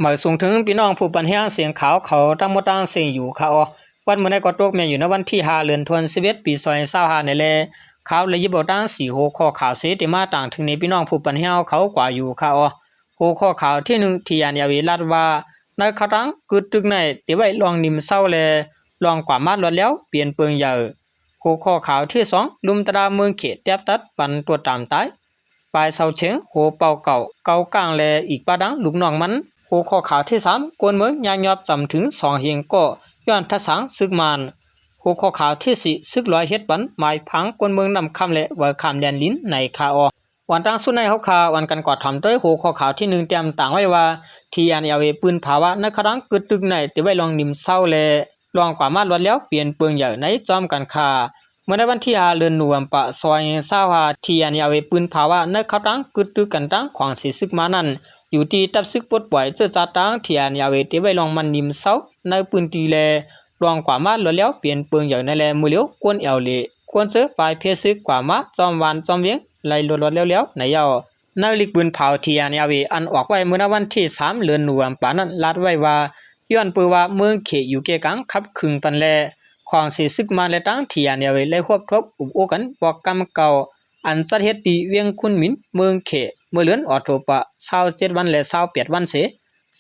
ມາສົ່ງເຖິງພີ່ນ້ອງຜູ້ປັນແຮງສຽງຂ່າວເຂົາທັງໝົດທັງເສັງຢູ່ຄ່າເນາະ. ວັນມື້ໃນກໍຕົກແມ່ນຢູ່ໃນວັນທີຫ້າ ເດືອນທວນສິບເອັດ ປີສອງພັນຊາວຫ້ານີ້ແຫຼະ. ຂ່າວໄດ້ຫຍິບເອົາຕາມສີ່ຫົວຂໍ້ຂ່າວເສ ທີ່ມາຕາງເຖິງໃນພີ່ນ້ອງຜູ້ປັນແຮງເຂົາກວ່າຢູ່ຄ່າເນາະ. ຫົວຂໍ້ຂ່າວທີໜຶ່ງ ທີເອັນແອລເອ ລັດວ່າ ໃນຂະຫວ່າງກຶດຕຶກໃນ ໄດ້ໄວ້ລອງໜິ່ມເຊົາ ແລະ ລອງກວ່າມາລວດແລ້ວ ປ່ຽນເປິງໃຫຍ່. ຫົວຂໍ້ຂ່າວທີສອງ ລຸມຕະລາເມືອງເຂດ ແຕບຕັດປັນຕົວຕາມຕາຍ ປາຍຊາວເຂງ ໂຫເປົ່າເກົ່າ ເກົາກ້າງ ແລະ ອີກປະດັງລູກນ້ອງມັນ. ຫົວຂໍ້ຂ່າວທີສາມ ກວນເມືອງຍາຍອບຈຳເຖິງສອງເຮງກໍ ຍ້ອນທັດສາງຊຶກມານ. ຫົວຂໍ້ຂ່າວທີສີ່ ຊຶກລອຍເຮັດປັນໝາຍຜັງກວນເມືອງນ້ຳຄຳ ແລະ ເຫວີຂ້າມແດນລິນໃນຄ່າເນາະ. ອອນຕັ້ງສຸດໃນເຮົາຄ່າ ອອນກັນກວາດຖອມໂດຍຫົວຂໍ້ຂ່າວທີໜຶ່ງ ຕຽມຕາງໄວ້ວ່າ ທີເອັນແອລເອ ປືນພາວະ ໃນຂະຫວ່າງກຶດຕຶກໃນ ໄດ້ໄວ້ລອງໜິ່ມເຊົາ ແລະ ລອງກວ່າມາລວດແລ້ວ ປ່ຽນເປິງໃຫຍ່ໃນຈອມກັນຄ່າ. ເມື່ອໃນວັນທີຫ້າ ເດືອນໂນເວັມເປີ ສອງພັນຊາວຫ້າ ທີເອັນແອລເອ ປືນພາວະ ໃນຂະຫວ່າງກຶດຕຶກກັນທາງຂວາງເສຍຊຶກມານນັ້ນ ຢູ່ທີ່ຕັບຊຶກປົດປ່ອຍເຈີຈາດທາງ ທີເອັນແອລເອ ໄດ້ໄວ້ລອງມາໜິ່ມເຊົາໃນພື້ນທີ່ ແລະ ລອງກວ່າມາລວດແລ້ວ ປ່ຽນເປິງໃຫຍ່ໃນແລມື້ຫຼຽວ ກວນແອວເລ ກວນເຈີປາຍເພຊຶກກວ່າມາຈອມວານຈອມວຽງ ໄລ່ລວດໆແລ້ວໆໃນເຈົ້າ. ໃນລິກປືນເຜົາ ທີເອັນແອລເອ ອັນອອກໄວ້ເມື່ອໃນວັນທີສາມ ເດືອນໂນເວັມເປີນັ້ນ ລັດໄວ້ວ່າ ຍ້ອນເປີວ່າເມືອງເຂດຢູ່ເກກາງຄັບຄຶງກັນ ແລະ ຂວາງເສຍຊຶກມານ ແລະ ທາງ ທີເອັນແອລເອ ໄດ້ຮວບທວມອຸບໂອ້ກັນບອກກຳເກົ່າ ອັນຈັດເຮັດທີ່ວຽງຄຸນໝິນ ເມືອງເຂດ ເມື່ອເດືອນອອກໂທບາ ຊາວເຈັດວັນ ແລະ ຊາວແປດວັນເສ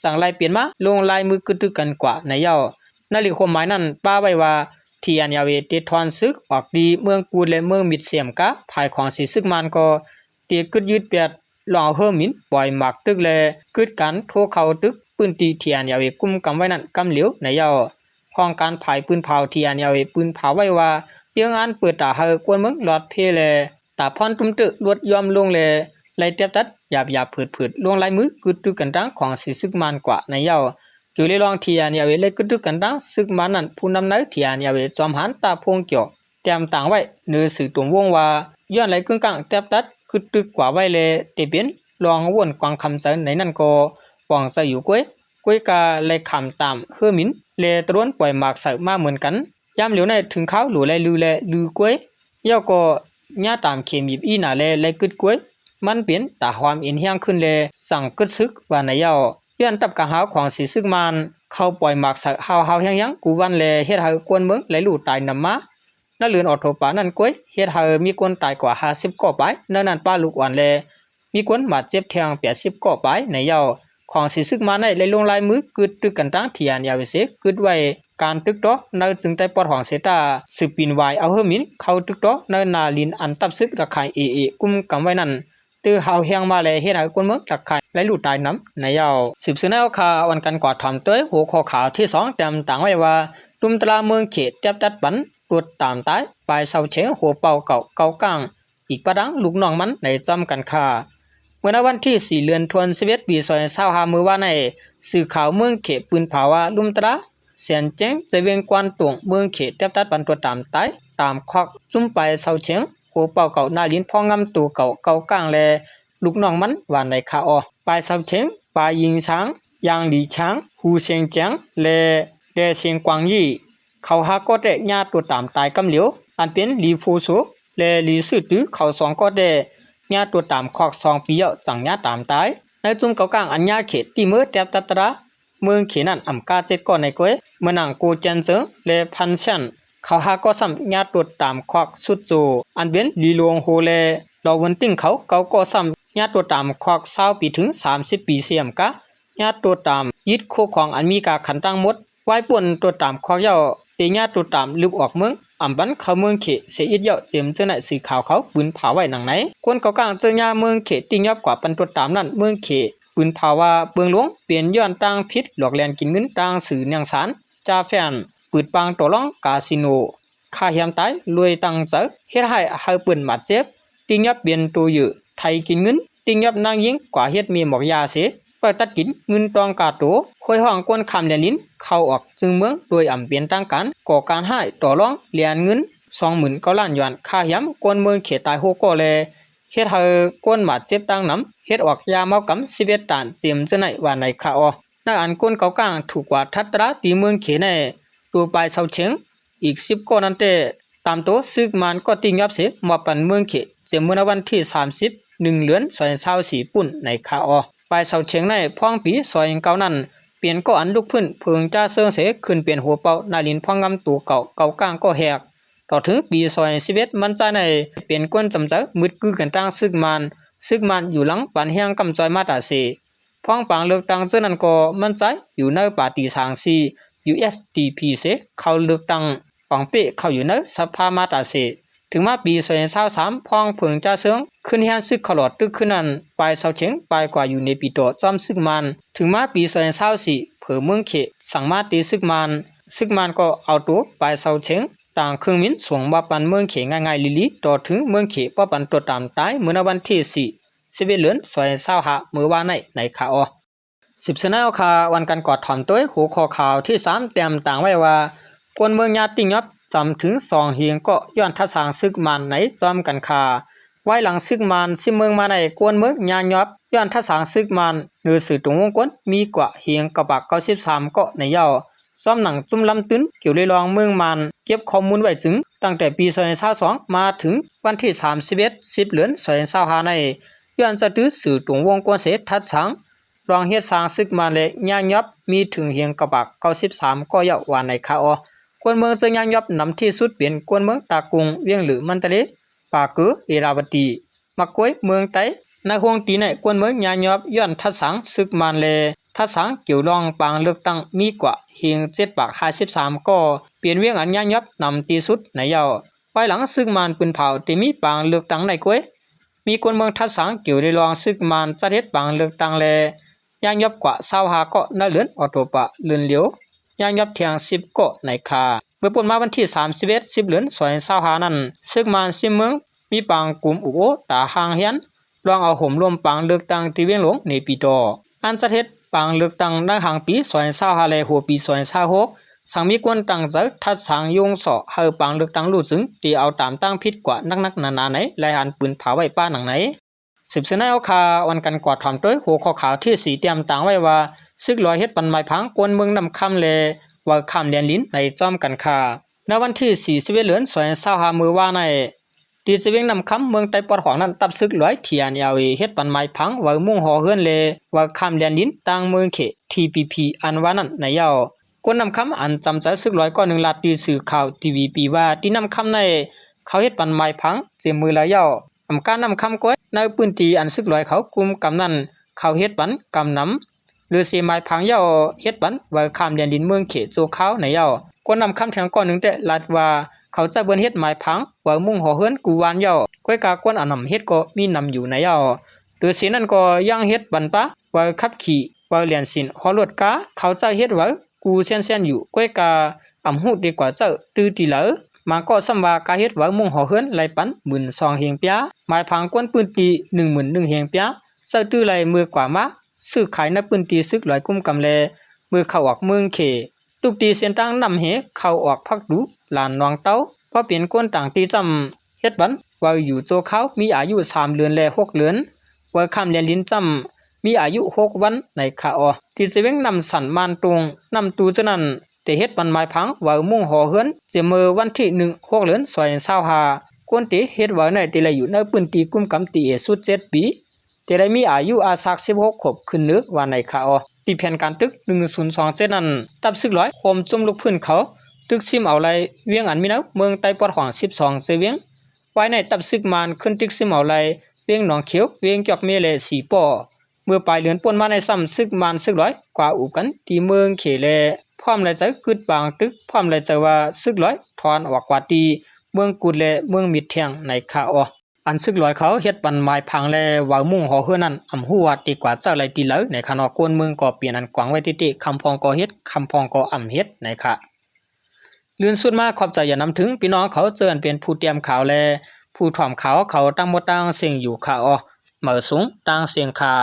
ຈັ່ງໄລ່ປ່ຽນມາລົງລາຍມືກຶດຕຶກກັນກວ່າໃນເຈົ້າ. ໃນລິກຄວາມໝາຍນັ້ນ ປະໄວ້ວ່າ ທີເອັນແອລເອ ໄດ້ຖອນຊຶກອອກທີ່ເມືອງກູດ ແລະ ເມືອງມິດເສຍມກາ ຝ່າຍຂວາງເສຍຊຶກມານກໍ ທີ່ກຶດຍືດແປດ ລອງເຮີໝິນ ປ່ອຍໝາກຕຶກ ແລະ ກຶດການໂທເຂົ້າຕຶກ ພື້ນທີ່ ທີເອັນແອລເອ ກຸມກຳໄວ້ນັ້ນກຳຫຼຽວໃນເຈົ້າ. ຫ້ອງການຝ່າຍປືນເຜົາ ທີເອັນແອລເອ ປືນເຜົາໄວ້ວ່າ ເລື່ອງອັນເປີດຕາໃຫ້ກວນເມືອງຫຼອດເພ ແລະ ຕາພອນຕຸ້ມເຕີລົດຢ່ອມລົງ ແລະ ໄລ່ແຕບຕັດຫຍາບໆເຜີດໆ ລົງລາຍມືກຶດຕຶກກັນທາງຂວາງເສຍຊຶກມານກວ່າໃນເຈົ້າ. ກ່ຽວເລື່ອງ ທີເອັນແອລເອ ໄລ່ກຶດຕຶກກັນທາງຊຶກມານນັ້ນ ຜູ້ນຳໃນ ທີເອັນແອລເອ ຈອມຫານ ຕາພົງກຽວ ແຕ້ມຕ່າງໄວ້ເໜືອສື່ຕົວວົງວ່າ ຍ້ອນໄຫຼກຶ້ງກ້າງແຕບຕັດ ກຶດຕຶກກວ່າໄວ້ ແລະ ໄດ້ເປັນລອງວົນກວາງຄຳໃຈໃນນັ້ນກໍ ປອງໃຈຢູ່ກ້ວຍ ກ້ວຍກາໄຫຼຂາມຕາມເຮີໝິນ ແລະ ຕະໂລນປ່ອຍໝາກໃສ່ມາເໝືອນກັນ. ຍາມຫຼຽວໃນເຖິງຄາວຫຼູໄຫຼລື ແລະ ລືກ້ວຍ ແລ້ວກໍຍາຕາມເຂັມບີບອີ່ໜ້າ ແລະ ໄຫຼກຶດກ້ວຍ ມັນເປັນຕາຫອມເອັນແຮງຂຶ້ນ ແລະ ສັ່ງກຶດຊຶກວ່າໃນເຈົ້າ. ຍ້ອນຕັບກາຫາວຂວາງເສຍຊຶກມານ ເຂົ້າປ່ອຍໝາກໃສ່ຮາວໆແຮງໆກູ່ວັນ ແລະ ເຮັດໃຫ້ກວນເມືອງໄຫຼລູຕາຍນຳມາ. ໃນເດືອນອອກໂທບານັ້ນກ້ວຍ ເຮັດໃຫ້ມີຄົນຕາຍກວ່າຫ້າສິບກໍປາຍ, ໃນນັ້ນປະລູກອ່ອນ ແລະ ມີຄົນບາດເຈັບແທ່ງແປດສິບກໍປາຍໃນເຈົ້າ. ຂອງເສຍຊຶກມານໃນໄດ້ລົງລາຍມືກຶດຕຶກກັນທາງ ທີເອັນແອລເອ ເສຍກຶດໄວ້ການຕຶກຕໍ່ໃນຈຶ່ງໄຕ້ປອດຂອງເສຍຕາ ສືບປີນຫວາຍເອົາເຮີໝິນເຂົ້າຕຶກຕໍ່ໃນໜ້າລິນອັນຕັບຊຶກລະຄາຍ ເອເອ ກຸມກຳໄວ້ນັ້ນ ຕື່ຮາວແຮງມາ ແລະ ເຮັດໃຫ້ຄົນເມືອງລະຄາຍໄຫຼລູຕາຍນຳໃນເຈົ້າ. ສືບເຊື່ໃນເອົາຂ່າວ ອານກັນກວາດຖອມໂຕຍຫົວຂໍ້ຂ່າວທີສອງ ແຕ້ມຕ່າງໄວ້ວ່າ ລຸ່ມຕະລາເມືອງເຂດ ແຕບຕັດປັນຕົວຕາມຕາຍ ປາຍຊາວເຂງ ຫົວເປົ່າເກົ່າເກົາກ້າງ ອີກປະດັງລູກນ້ອງມັນໃນຈອມກັນຄ່າ. ເມື່ອໃນວັນທີສີ່ ເດືອນທວນສິບເອັດ ປີສອງພັນຊາວຫ້າ ມື້ວານໃນ ສື່ຂ່າວເມືອງເຂດ ປືນພາວະ ລຸ່ມຕະລາ ແສນແຈ້ງ ໃຈວຽງກວານຕົງ ເມືອງເຂດ ແຕບຕັດປັນຕົວຕາມຕາຍ ຕາມຄອກ ຊຸມປາຍຊາວເຂງ ຫົວເປົ່າເກົ່າ ໜ້າລິນພອງງາມ ໂຕເກົ່າເກົ່າກ້າງ ແລະ ລູກນ້ອງມັນ ວ່າໃນຄາອອ. ປາຍຊາວເຂງ ປາຍຍິງຊາງ ຢາງຫຼີຊາງ ຫູເສງແຈງ ແລະ ແດ່ເສງກວາງຢີ້ ເຂົາຫ້າກໍແຕ່ຍາຕົວຕາມຕາຍກຳຫຼຽວ ອັນເປັນຫຼີໂຟໂຊ ແລະ ຫຼີຊື່ຕື້ ເຂົາສອງກໍແຕ່ຍາຕົວຕາມຄອກສອງປີແລ້ວ ຈັ່ງຍາຕາມຕາຍ. ໃນຈຸ່ມເກົາກ້າງ ອັນຍາເຂດ ຕີເມີແຕບຕັດຕະລາ ເມືອງເຂດນັ້ນ ອຳກາເຈັດກໍໃນກ້ວຍ ເມືອງນາງ ໂກແຈນເຈີງ ແລະ ພັນແຊນ ເຂົາຫ້າກໍຊ້ຳຍາຕົວຕາມຄອກຊຸດໂຈ ອັນເປັນຫຼີຫຼວງໂຮ ແລະ ລໍວອນຕິງ ເຂົາເກົ້າກໍຊ້ຳຍາຕົວຕາມຄອກຊາວປີເຖິງສາມສິບປີ ເສຍມກາ ຍາຕົວຕາມຍຶດໂຄຂອງອັນມີກາຂັນທັງໝົດ ວາຍປ່ວນຕົວຕາມຄອກເຈົ້າ ເຕຍາຕົວຕາມລຶບອອກເມືອງ ອຳບັນເຂົ້າເມືອງເຂດເສຍອິດເຈົ້າ ເຈີມເຈີໃນສື່ຂ່າວເຂົາປືນພາໄວ້ດັ່ງໃນ. ຄົນເກົາກ້າງເຈີຍາເມືອງເຂດ ຕິຍອບກວ່າປັນຕົວຕາມນັ້ນ ເມືອງເຂດ ປືນພາວ່າເບື້ອງລົງເປັນຍ້ອນທາງຜິດ ຫຼອກແລ່ນກິນເງິນທາງສື່ນຽງສານ ຈາແຟນ ປືດປາງຕໍ່ລອງກາຊີໂນ ຂ້າແຮມຕາຍໂດຍຕັ້ງໃຈ ເຮັດໃຫ້ ໃຫ້ເພິ່ນບາດເຈັບ ຕິຍອບເປັນໂຕເຢີ ໄຖກິນເງິນ ຕິຍອບນາງຍິງກວ່າເຮັດເມໝອກຢາເສ ໄປຕັດກິນເງິນຕ້ອງກາໂຕ ໂຫຍຮ້ອງກວນຂ້າມແດນລິນ ເຂົ້າອອກຈຶ່ງເມືອງໂດຍອຳເປັນທາງການ ກໍ່ການຮ້າຍຕໍ່ລອງແລ່ນເງິນສອງໝື່ນເກົ້າລ້ານຢວນ ຄ່າແຮມກວນເມືອງເຂດຕາຍຫົກກໍ ແລະ ເຮັດໃຫ້ຄົນບາດເຈັບຕ່າງນຳ ເຮັດອອກຢາເມົາກຳສິບເອັດຕານ ເຈີມເຈີໃນວ່າໃນຄາອອ. ໃນອັນຄົນເກົາກ້າງຖືກກວາດທັດຕະລາຕີເມືອງເຂດໃນ ໂຕປາຍຊາວເຂງ ອີກສິບກໍນັ້ນແຕ່ ຕາມໂຕຊຶກມານກໍຕິຍອບເສ ມອບປັນເມືອງເຂດ ເຈີມເມື່ອໃນວັນທີສາມສິບ ໜຶ່ງເດືອນ ສອງພັນຊາວສີ່ ປຸ້ນໃນຄາອອ. ປາຍເສົາເຖິງໃນພອງປີສອງພັນເກົ້ານັ້ນ ເປັນກໍອັນລຸກຟື້ນເພີງຈາເຊີງເສ ຂຶ້ນເປັນຫົວເປົ່ານາລິນພອງງາມໂຕເກົ່າ ເກົ່າກ້າງກໍແຮກ. ຕໍ່ເຖິງປີສອງພັນສິບເອັດ ມັນຈາຍໃນເປັນກວນຈຳໃຈ ມຶດກືກັນຕັ້ງຊຶກມານ, ຊຶກມານຢູ່ຫຼັງປັນແຮງກຳຈອຍມາຕາເສ. ພອງປາງເລືອກຕັ້ງເທື່ອນັ້ນກໍມັນຈາຍຢູ່ໃນປາຕີສາງຊີ USDP ເສ ເຂົ້າເລືອກຕັ້ງ ປອງເປ້ເຂົ້າຢູ່ໃນສະພາມາຕາເສ. ເຖິງມາປີສອງພັນຊາວສາມ ພອງເພີງຈາເຊີງ ຂຶ້ນແຮນຊຶກເຂົ້າຫຼອດຕຶກຄືນນັ້ນ ປາຍເສົາເຖິງປາຍກວ່າຢູ່ເນປີດໍ ຈອມຊຶກມານ. ເຖິງມາປີສອງພັນຊາວສີ່ ເຜີເມືອງເຂ ສັ່ງມາຕີຊຶກມານ, ຊຶກມານກໍເອົາໂຕປາຍເສົາເຖິງ ຕ່າງເຄື່ອງບິນສົ່ງມາປັນເມືອງເຂງ່າຍໆລີໆ ຕໍ່ເຖິງເມືອງເຂບໍ່ປັນຕົວຕາມຕາຍ ເມື່ອໃນວັນທີສີ່ ສິບເອັດ ເດືອນ ສອງພັນຊາວຫ້າ ເມື່ອວານໃນ ໃນຄາວ. ສິບເຊີນແນວຄາວ ວັນກັນກວາດຖອມໂຕຍ ຫົວຂໍ້ຂ່າວທີສາມ ແຕ້ມຕ່າງໄວ້ວ່າ ກວນເມືອງຍາຕິຍອບ ຈຳເຖິງສອງຮຽງກໍຍ້ອນທັດສາງຊຶກມານໃນ ຈອມກັນຄາ. ວາຍຫຼັງຊຶກມານຊິມເມືອງມາໃນ ກວນເມືອງຍາຍອບ ຍ້ອນທັດສາງຊຶກມານ ເໜືອຊື່ຕົງວົງກວນ ມີກວ່າຮຽງເກົ້າປາກເກົ້າສິບສາມກໍໃນເຍົາ. ຊອມໜັງຈຸ້ມລຳຕື່ນ ກ່ຽວເລລອງເມືອງມານ ເກັບຂໍ້ມູນໄວ້ຈຶ່ງ ຕັ້ງແຕ່ປີສອງພັນຊາວສອງ ມາເຖິງວັນທີສາມສິບເອັດ ສິບ ເດືອນ ສອງພັນຊາວຫ້າໃນ ຍ້ອນຈະຖືຊື່ຕົງວົງກວນເສ ທັດສາງ ລອງເຮັດສ້າງຊຶກມານ ແລະ ຍາຍອບ ມີເຖິງຮຽງເກົ້າປາກເກົ້າສິບສາມກໍເຍົາ ວ່າໃນຄາວ. ກວນເມືອງເຊິ່ງຍາຍອບນຳທີ່ສຸດເປັນກວນເມືອງຕາກຸງ, ວຽງເຫຼືອ, ມັນຕະເລ, ປາເກີ, ເອລາວະຕີ, ໝາກກ້ວຍ, ເມືອງໄຕ. ໃນໂຮງຕີໃນກວນເມືອງຍາຍອບ ຍ້ອນທັດສາງຊຶກມານ ແລະ ທັດສາງກ່ຽວລອງປາງເລືອກຕັ້ງ ມີກວ່າຮຽງເຈັດປາກຫ້າສິບສາມກໍ ເປັນວຽງອັນຍາຍອບນຳທີ່ສຸດໃນເຍົາ. ພາຍຫຼັງຊຶກມານປືນເຜົາທີ່ມີປາງເລືອກຕັ້ງໃນກ້ວຍ ມີກວນເມືອງທັດສາງກ່ຽວໃນລອງຊຶກມານຈັດເຮັດປາງເລືອກຕັ້ງ ແລະ ຍາຍອບກວ່າຊາວຫ້າເກາະໃນເດືອນອອກໂຕບາ ເດືອນຫຼຽວ ຍາຍອບແທງສິບເກາະໃນຄາ. ເມື່ອປົນມາວັນທີສາມສິບເອັດ ສິບ ເດືອນ ສອງພັນຊາວຫ້ານັ້ນ ຊຶກມານຊິມເມືອງມີປາງກຸ່ມອຸໂອຕາຮ່າງຮຽນ ລອງເອົາໂຮມລົມປາງເລືອກຕັ້ງທີ່ວຽງຫຼວງເນປີດໍ. ອັນຈັດເຮັດປາງເລືອກຕັ້ງໃນຫາງປີສອງພັນຊາວຫ້າ ແລະ ຫົວປີສອງພັນຊາວຫົກ ສັງມີກວນຕັ້ງໃຈທັດສາງຍົງສໍ້ໃຫ້ປາງເລືອກຕັ້ງຮູ້ຈຶ່ງ ທີ່ເອົາຕາມຕັ້ງຜິດກວ່າໜັກໆໜາໆໃນລາຍງານປືນເຜົາໄວ້ປະໜັງໃນ. ສືບເສຍໃນເອົາຄາວ ວັນກັນກວາດຖອມໂຕຍ ຫົວຂໍ້ຂ່າວທີສີ່ ແຕ້ມຕ່າງໄວ້ວ່າ ຊຶກຫຼວຍເຮັດປັນໝາຍຜັງກວນເມືອງນ້ຳຄຳ ແລະ ເວົ້າຂ້າມແດນດິນໃນຈອມກັນຄາ. ໃນວັນທີສີ່ ສິບເອັດ ເດືອນ ສອງພັນຊາວຫ້າ ມື້ວານໃນ ທີ່ຊະວຽງນ້ຳຄຳ ເມືອງໄຕປອດຂອງນັ້ນ ທັບຊຶກຫຼວຍ TNLA ເຮັດປັນໝາຍຜັງ ເວົ້າມຸງຫໍເຮືອນ ແລະ ເວົ້າຂ້າມແດນດິນຕ່າງເມືອງເຂດ TPP ອັນວ່ານັ້ນໃນເຍົາ. ຄົນນ້ຳຄຳອັນຈຳໃຈຊຶກຫຼວຍກ້ອນໜຶ່ງ ລາດທີ່ສື່ຂ່າວ TVB ວ່າ ທີ່ນ້ຳຄຳໃນ ເຂົາເຮັດປັນໝາຍຜັງເຕັມມືແລ້ວເຍົາ. ອຳການນ້ຳຄຳກ້ອຍ ໃນພື້ນທີ່ອັນຊຶກຫຼວຍເຂົາກຸມກຳນັ້ນ ເຂົາເຮັດປັນກຳນຳ ຫຼື ເສໝາຍຜັງເຍົາ ເຮັດປັນເວົ້າຂ້າມແດນດິນເມືອງເຂດຊົ່ວຄາວໃນເຍົາ. ຄົນນ້ຳຄຳແທງກ້ອນໜຶ່ງແຕ່ລາດວ່າ ເຂົາເຈົ້າເບິ່ນເຮັດໝາຍຜັງເວົ້າມຸງຫໍເຮືອນກູວານເຍົາ. ກ້ອຍກາຄົນອັນນຳເຮັດກໍມີນຳຢູ່ໃນເຍົາ. ໂດຍເສນັ້ນກໍຍັງເຮັດບັນປາ ເວົ້າຂັບຂີ່ ເວົ້າແລ່ນສິນ ຮອດລົດກາ ເຂົາເຈົ້າເຮັດເວົ້າ ກູແຊນໆຢູ່ ກ້ອຍກາອຳຮູ້ດີກວ່າເຈົ້າ ຕື້ຕີເລີ. ບາງກໍຊ້ຳວ່າກາເຮັດເວົ້າມຸງຫໍເຮືອນໄລ່ປັນໝື່ນສອງເຮງປຽ ໝາຍຜັງກວນພື້ນທີ່ໜຶ່ງໝື່ນໜຶ່ງເຮງປຽ ເຈົ້າຕື້ໄລ່ເມືອກວ່າມາ ຊື້ຂາຍໃນພື້ນທີ່ຊຶກຫຼວຍກຸມກຳແລ ເມືອເຂົ້າອອກເມືອງເຂ ທຸກທີ່ເສັ້ນທາງນ້ຳເຫ ເຂົ້າອອກພັກດູ ລານໜອງເຕົາ ເພາະເປັນຄົນຕ່າງທີ່ຊ້ຳ ເຮັດບັນເວົ້າຢູ່ຊົ່ວຄາວ ມີອາຍຸສາມເດືອນ ແລະ ຫົກເດືອນ ເວົ້າຂ້າມແດນດິນຊ້ຳ ມີອາຍຸຫົກວັນໃນຄາອ. ທີ່ຊະວຽງນ້ຳສັນ ມານຕຸງ ນ້ຳຕູຈະນັ້ນ ໄດ້ເຮັດບັນໝາຍຜັງເວົ້າມຸງຫໍເຮືອນ ເສເມີວັນທີໜຶ່ງ ຫົກເດືອນ ສອງພັນຊາວຫ້າ ຄົນທີ່ເຮັດເວົ້າໃນທີ່ໄດ້ຢູ່ໃນພື້ນທີ່ກຸມກຳທີ່ເອດສຸດເຈັດປີ ທີ່ໄດ້ມີອາຍຸອາສັກສິບຫົກຂວບຂຶ້ນເໜືອວ່າໃນຄາອ. ທີ່ແຜນການຕຶກໜຶ່ງສູນສອງເຈັດນັ້ນ ທັບຊຶກຫຼວຍໂຮມຈຸ້ມລຸກຟື້ນເຂົາ ຕຶກຊິມເອົາໄລ່ວຽງອັນມີໃນເມືອງໃຕ້ປອດຂອງສິບສອງເຈວຽງ. ວາຍໃນທັບຊຶກມານຂຶ້ນຕຶກຊິມເອົາໄລ່ວຽງໜອງຂຽວ, ວຽງຈອກເມ ແລະ ສີປໍ. ເມື່ອປາຍເດືອນປົນມາໃນຊ້ຳ ຊຶກມານຊຶກຫຼວຍກວ່າອຸກັນທີ່ເມືອງເຂ ແລະ ພ້ອມລາຍໃຈກຶດບາງຕຶກ ພ້ອມລາຍໃຈວ່າຊຶກຫຼວຍຖອນອອກກວ່າທີ່ເມືອງກຸດ ແລະ ເມືອງມິດແທງໃນຄາອ. ອັນຊຶກຫຼວຍເຂົາເຮັດປັນໝາຍຜັງ ແລະ ເວົ້າມຸງຫໍເຮືອນນັ້ນ ອຳຮູ້ວ່າຕິກວ່າເຈົ້າໄລ່ຕິເລີໃນຄະເນາະ. ຄົນເມືອງກໍປ່ຽນອັນກວາງໄວ້ຕິຕິ ຄຳພອງກໍເຮັດ ຄຳພອງກໍອຳເຮັດໃນຄະ. ລື່ນສຸດມາຂອບໃຈຢ່ານຳເຖິງພີ່ນ້ອງເຂົາເຈີອັນເປັນຜູ້ຕຽມຂ່າວ ແລະ ຜູ້ຖອມຂ່າວເຂົາທັງໝົດທັງເສັງຢູ່ຄະເນາະ. ເໝີສູງທັງເສັງຄະ.